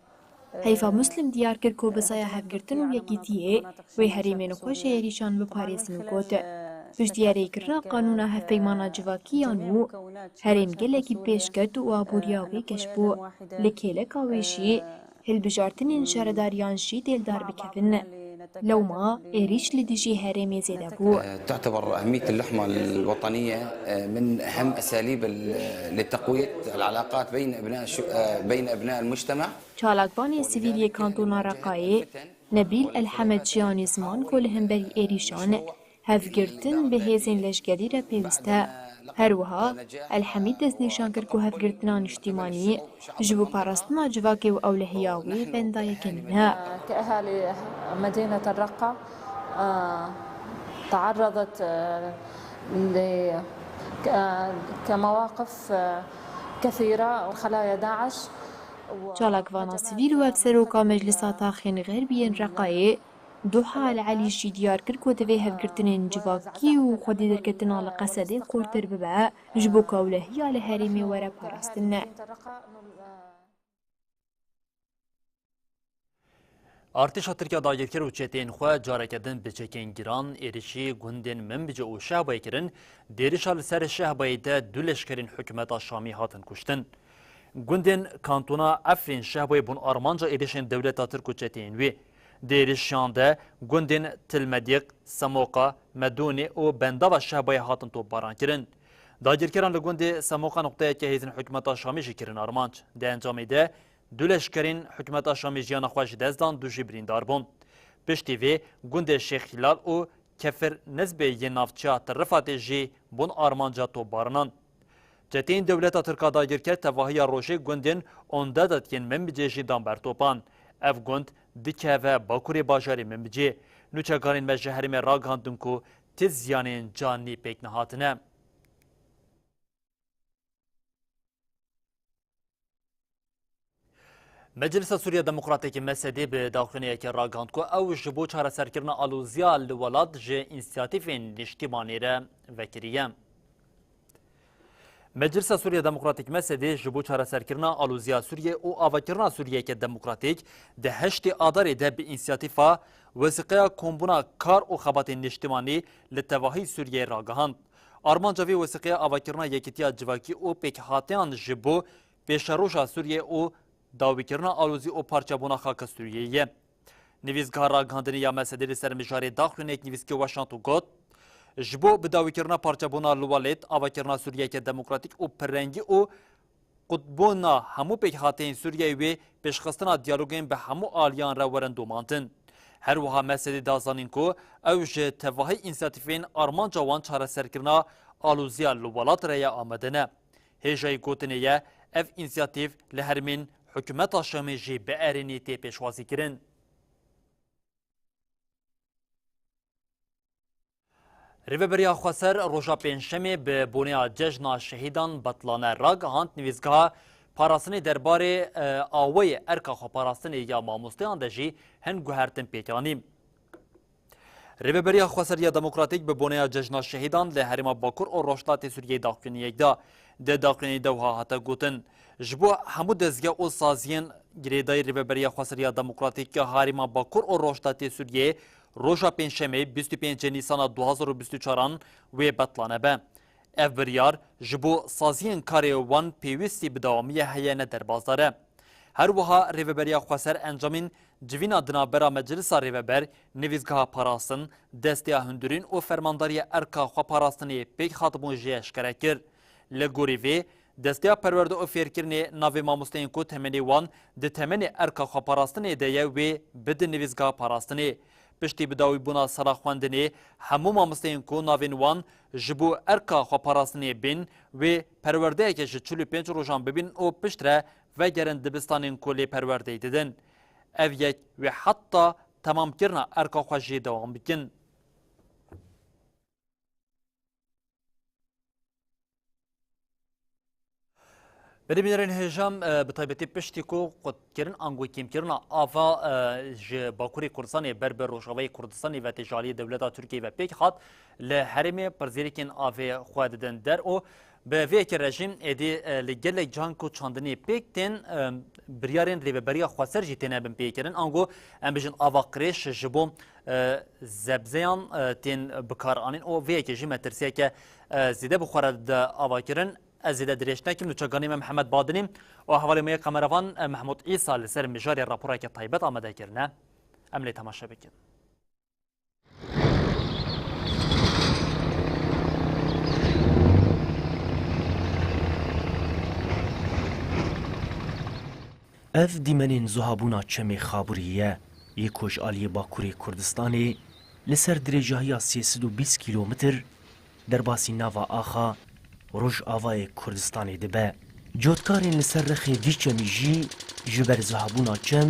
Heyfa Muslim diyar kir ku bi saya hevgirtin û yekîtiyê wê herêmên xwe ji êrîşan biparêzin û got, Piştî erêkirina qanûna hevpeymana civakî ya nû, herêm gelekî pêş ket û aboriya wê geş bû. Li kêleka wê jî hilbijartinên şaredariyan jî dêldar bikevin. Lewma êrîş li dijî herêmê zêde bû. تعتبر أهمية اللحمة الوطنية من أهم أساليب ال-، لتقوية العلاقات بين أبناء الش-، بين أبناء المجتمع. Çalakvanê sivîl yê Kantona Reqayê, Nebîl El Hemed jî anî ziman ku li hemberî êrîşan hevgirtin bi hêzên leşkerî re pêwîst e. Her wiha, El Hemîd destnîşan kir ku hevgirtina niştîmanî ji bo parastina civakê û ewlehiya wê benda yekemîn e. كأهالي مدينة الرقة، آه، تعرضت، آه، ل-، ك-، آه، كمواقف، آه، كثيرة خلايا داعش. Çalakvana sivîl û hevseroka Meclisa Taxên Xerbî yên Reqayê, Duha El Elî jî diyar kir ku divê hevgirtinên civakî û xwedî derketina li Qesedê qortir bibe, ji bo ku ewlehiya li herêmê were parastin. Artêşa Tirkiya dagirker û çeteyên xwe careke din bi çekên giran êrişî gundên Minbicê û Şehbayê kirin. Di êrişa li ser Şehbayê de du leşkerên hikûmeta Şamî hatin kuştin. Gundên kantona Efrîn Şehbayê bûn armanca êrişên dewleta Tirk û çeteyên wê. Di êrişan de gundên Til Medîq, Semoqa, Medûnê û Bendava Şehbayê hatin topbaran kirin. Dagirkeran li gundê Semoqa noqteyeke hêzên hikûmeta Şamî jî kirin armanc. Di encamê de du leşkerên hikûmeta Şamî jiyana xwe ji dest dan, du jî birîndar bûn. Piştî vê gundê Şêx Hilal û Kefir Nizbê yên navçeya Tirrifatê jî bûn armanca topbarinan. Çeteyên dewleta Tirk a dagirker tevahiya rojê gundên Ondada yên Minbicê jî dan ber topan. Ev gund dikeve bakurê bajarê Minbicê. Nûçekarên me ji herêmê ragihandin ku ti ziyanên canî pêk nehatine. Meclisa Sûriya Demokratîk, M S D, bi daxuyaniyekê ragihand ku ew ji bo çareserkirina aloziya li welat ji însiyatîfên niştimanî re vekirî ye. Meclisa Sûriya Demokratîk, M S D, ji bo çareserkirina aloziya Sûriyê û avakirina Sûriyeke demokratîk di heştê Adarê de bi însiyatîfa Wesîqeya Kombûna Kar û Xebatên Niştimanî li tevahî Sûriyeyê ragihand. Armanca vê wesîqeya avakirina yekîtiya civakî û pêkhateyan ji bo pêşeroja Sûriyê û dawîkirina alozî û parçebûna xaka Sûriyeyê ye. Nivîsgeha ragihandinê ya M S D li ser mijarê daxuyaniyek nivîskê weşand û got, ji bo bidawîkirina parçebûna li welêt, avakirina Sûriyeke demokratîk û pirrengî û qutbûna hemû pêkhateyên Sûriyeyê wê pêşxistina diyalogên bi hemû aliyan re werin domandin. Her wiha M S D da zanîn ku ew ji tevahî însiyatîfên armanca wan çareserkirina aloziya li welat re ye amade ne. Hêjayî gotinê ye, ev însiyatîf li hermên hikûmeta Şamê jî bi erênî tê pêşwazîkirin. Rêveberiya Xweser roja Pêncşemê bi boneya Cejna Şehîdan betlane ragihand, nivîsgeha parastinê derbarê, e, awayê erka xweparastinê ya mamosteyan de jî hin guhertin pêk anî. Rêveberiya Xweser ya Demokratîk bi boneya Cejna Şehîdan li Herêma Bakur û Rojhilatê Sûriyeyê daxuyaniyek da. Di daxuyaniyê de wiha hate gotin, ji bo hemû dezgeh û saziyên girêdayî Rêveberiya Xweser ya Demokratîk ya Herêma Bakur û Rojhilatê Sûriyeyê roja Pêncşemê bîst û pêncê Nîsana du hazar û bîst û çaran wê betlane be. Ev biryar ji bo saziyên karê wan pêwîstî bi dawamiye heye ne derbasdar e. Her wiha Rêveberiya Xweser encamên civîna di navbera Meclisa Rêveber, Nivîsgeha Parastin, Desteya Hundirîn û Fermandariya Erka Xweparastinê pêk hatibûn jî eşkere kir. Li gorî vê, Desteya Perwerde û Fêrkirinê navê mamosteyên ku temenê wan di temenê erka xweparastinê de ye wê bidin Nivîsgeha Parastinê. Piştî bidawîbûna sala xwendinê, hemû mamosteyên ku navên wan ji bo erka xweparastinê bên, wê perwerdeyeke ji çil û pênc rojan bibînin û piştre vegerin dibistanên ku lê perwerdeyê didin. Ev yek wê heta temamkirina erka xwe jî dewam bikin. Berê bînerên hêja, e, bi taybetî piştî ku qutkirin ango kêmkirina ava, e, ji Bakurê Kurdistanê ber bi Rojavayê Kurdistanê ve tê ji aliyê dewleta Tirkiyeyê ve pêk hat, li herêmê pirsgirêkên avê xwe didin der û bi vê yekê re jî êdî, e, li gelek cihan ku çandinê pêk tên, e, biryarên Rêveberiya Xweser jî têne binpêkirin. Ango em bijin ava qirêj ji bo, e, zebzeyan, e, tên bikaranîn û vê yekê jî metirsiyeke, e, zêde bi xwe re dide avakirin. Ez zêde dirêj nekim, nûçeganê me Mihemed Badinî û hevalê me yê kameravan, e, Mehmûd Îsa li ser mijarê raporeke taybet amade kirine. Em lê temaşe bikin. Ev dîmenên zuhabûna çemê Xabûrî ye, yê ku ji aliyê Bakurê Kurdistanê li ser dirêjahiya sê sed û bîst kîlometr derbasî nava axa Rojavayê Kurdistanê dibe. Cotkarên li ser rexê vî çemî jî ji ber zuhabûna çem,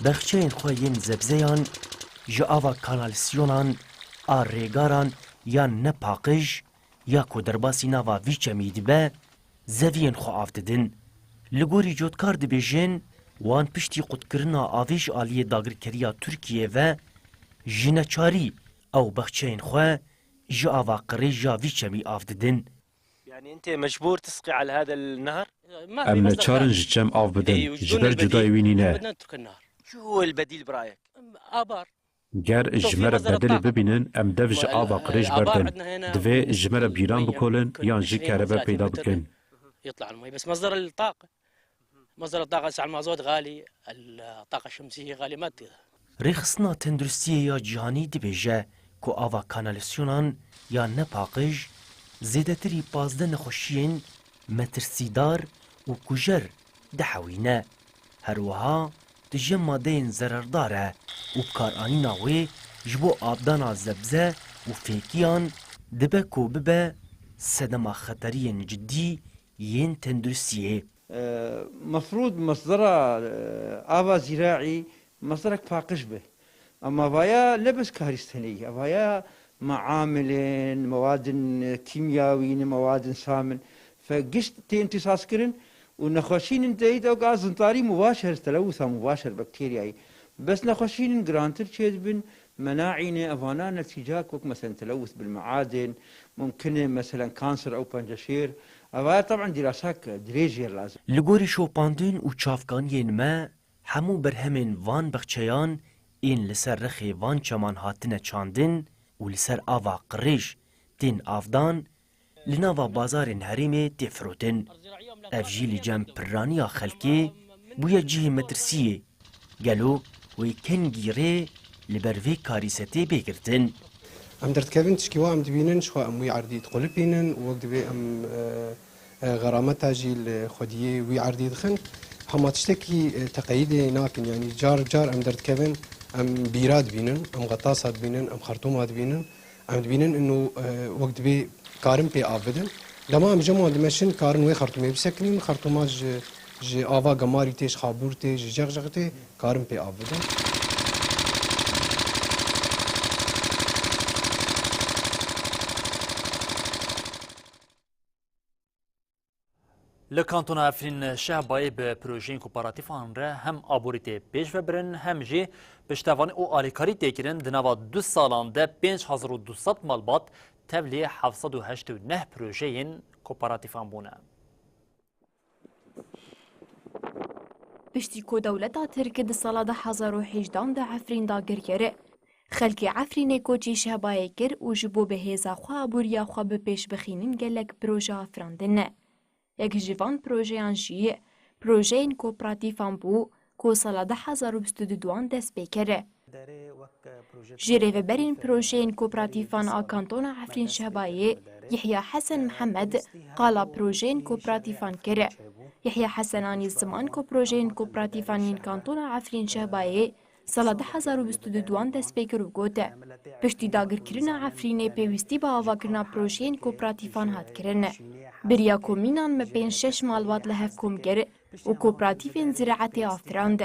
bexçeyên xwe yên zebzeyan ji ava kanalisyonan a rêgaran ya nepaqij ya ku derbasî nava vî çemî dibe, zeviyên xwe av didin. Li gorî cotkar dibêjin, wan piştî qutkirina avê ji aliyê dagirkeriya Tirkiyê ve ji neçarî ew bexçeyên xwe ji ava qirêj ya vî çemî av didin. يعني أنت مجبور تسقي على هذا النهر؟ Em neçar in ji çem av bidin. Ji ber cudayê wî nîne. شو هو البديل برأيك؟ Ger ji me re bedelê bibînin, em dev ji ava qirêj berdin. Divê ji me re bîran bikolin yan jî kerebe peyda bikin. يطلع المي، بس مصدر الطاقة، مصدر الطاقة سعر المازوت غالي، الطاقة الشمسية غالية، ما تقدر. Rêxistina Tenduristiyê ya Cîhanî dibêje ku ava kanalisyonan ya nepaqij zêdetirî pazdeh nexweşiyên metirsîdar û kujer dihewîne. Her wiha tije madeyên zererdar e û bikaranîna wê ji bo avdana zebze û fêkiyan dibe ku bibe sedema xeteriyên cidî yên tenduristiyê. مفروض مصدرا، آه، آفا زراعي مصدرك باقش به. أما فايا لبس كاريستانية، فايا معامل، مواد كيميائية، مواد سامن. فقشت تي امتصاص كرن، û nexweşînin teyî de wek a zintarî mubaşer, telewusa mubaşer bakteriyayî. Bes nexweşînin girantir çêdibin, menaîne evana netîcak wek meselen telewus bil meadên, mumkin e meselen kanser ew penceşêr. Evaya teb'en dîrasak dirêj yê lazim. Li gorî şopandin û çavkaniyên me, hemû berhemên van bexçeyan ên li ser rexê van çeman hatine çandin û li ser ava qirêj tên avdan, li nava bazarên herêmê tê firotin. Ev jî li cem pirraniya xelkê bûye cihê metirsiyê. Gelo wê kengî rê li ber vê karîsetê bê girtin? Em derdikevin tişkî wa em dibînin, ji xwe em wî erdî diqulipînin û wek divê em, e, e, xerameta jî li xwediyê wî erdî dixin. Hema tiştekî, e, teqeyîdê nakin, yanî car car em derdikevin, em bîra dibînin, em xetasa dibînin, em xertûma dibînin. Em dibînin ino, e, wek divê karin pê av bidin. Dema em ji wan dimeşin, karin wê xertûmê bisekinin, xertûma ji, ji ava gemarî tê, ji xabûr tê, ji jexjex tê, karin pê av bidin. Li Kantona Efrîn Şehbayê bi projeyên kooperatîfan re hem aborî tê pêş ve birin, hem jî piştevanî û alîkarî tê kirin. Di nava du salan de pênc hezar û du sed malbat tevlî heft sed û heştê û neh projeyên kooperatîfan bûne. Piştî ku dewleta Tirk di sala du hezar û hejdehan de Efrîn dagir kir, xelkê Efrînê koçî Şehbayê kir û ji bo bi hêza xwe aboriya xwe bi pêş bixînin gelek proje afirandin. Yek ji van projeyan jî projeyên kooperatîfan bû ku sala du hezar û bîst û duan dest pê kir. Ji rêveberên projeyên kooperatîfan a Kantona Efrîn Şehbayê Yehya Hesen Mihemed qala projeyên kooperatîfan kir. Yehya Hesen anî ziman ku projeyên kooperatîfan yên Kantona Efrîn Şehbayê sala du hezar û bîst û duan dest pê kir û got, piştî dagirkirina Efrînê pêwîstî bi avakirina projeyên kooperatîfan hat kirin. Bi riya komînan me pênc şeş malbat li hev kom kir û kooperatîfên ziraetê afirand.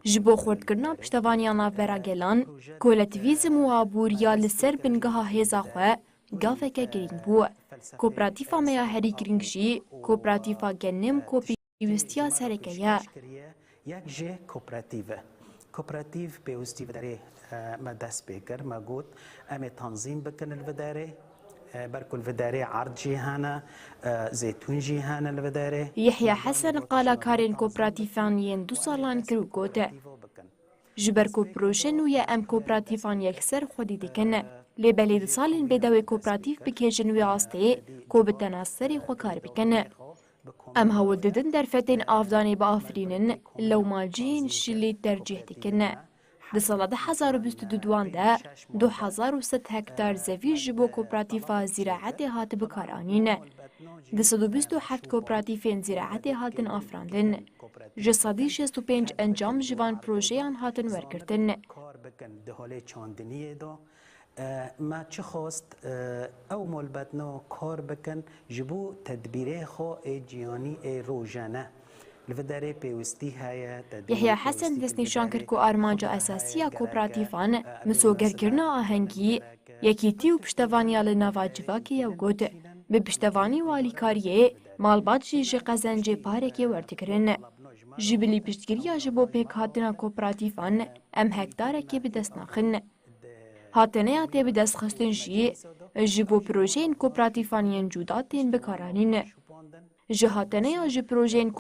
Ji bo xurtkirina piştevaniya navbera gelan, koletivîzm û aboriya li ser bingeha hêza xwe gaveke girîng bû. Kooperatîfa me ya herî girîng jî kooperatîfa Genim ku pêwîstiya sereke ye. Yek jê kooperatîf e. Kooperatîf pêwîstî vê derê, e, me dest pê kir, me got, em ê tanzîm bikin li vê derê. E, ber ku li vê derê erd jî hene, e, zeytûn jî hene li vê derê. Yehya Hesen qala karên kooperatîfan yên du salan kir û got, ji ber ku proje nû ye, em kooperatîfan yekser xwedî dikin. Lê belê di salên bê de wê kooperatîf bikêjin wê astê ku bi tena serê xwe kar bikin. Em hewl didin derfetên avdanê biafirînin, lewma cihên şilî tercîh dikin. Di sala du hezar û bîst û duan de du hezar û sed hektar zevî ji bo kooperatîfa zîraetê hat bikaranîn. Du sed û bîst û heft kooperatîfên zîraetê hatin afirandin. Ji sedî şêst û pênc encam ji van projeyan hatin wergirtin. Kar bikin di holê çandiniyê de. E, me çi xwest, e, ew malbatno kar bikin ji bo tedbîrê xwe ê cîhanî ê rojane. Li vê derê pêwîstî heye. Yehya Hesen destnîşan kir ku armanca esasî ya kooperatîfan misogerkirina ahengî, yekîtî û piştevaniya li nava civakê ye û got, bi piştevanî û alîkariyê malbat jî ji qezencê parekê werdigirin. Ji bilî piştgiriya ji bo pêkhatina kooperatîfan em hektarekê bi dest naxin. Hateneya tê bi dest xistin jî ji bo projeyên kooperatîfan yên cuda tên bikaranîn. Ji hateneya ji projeyên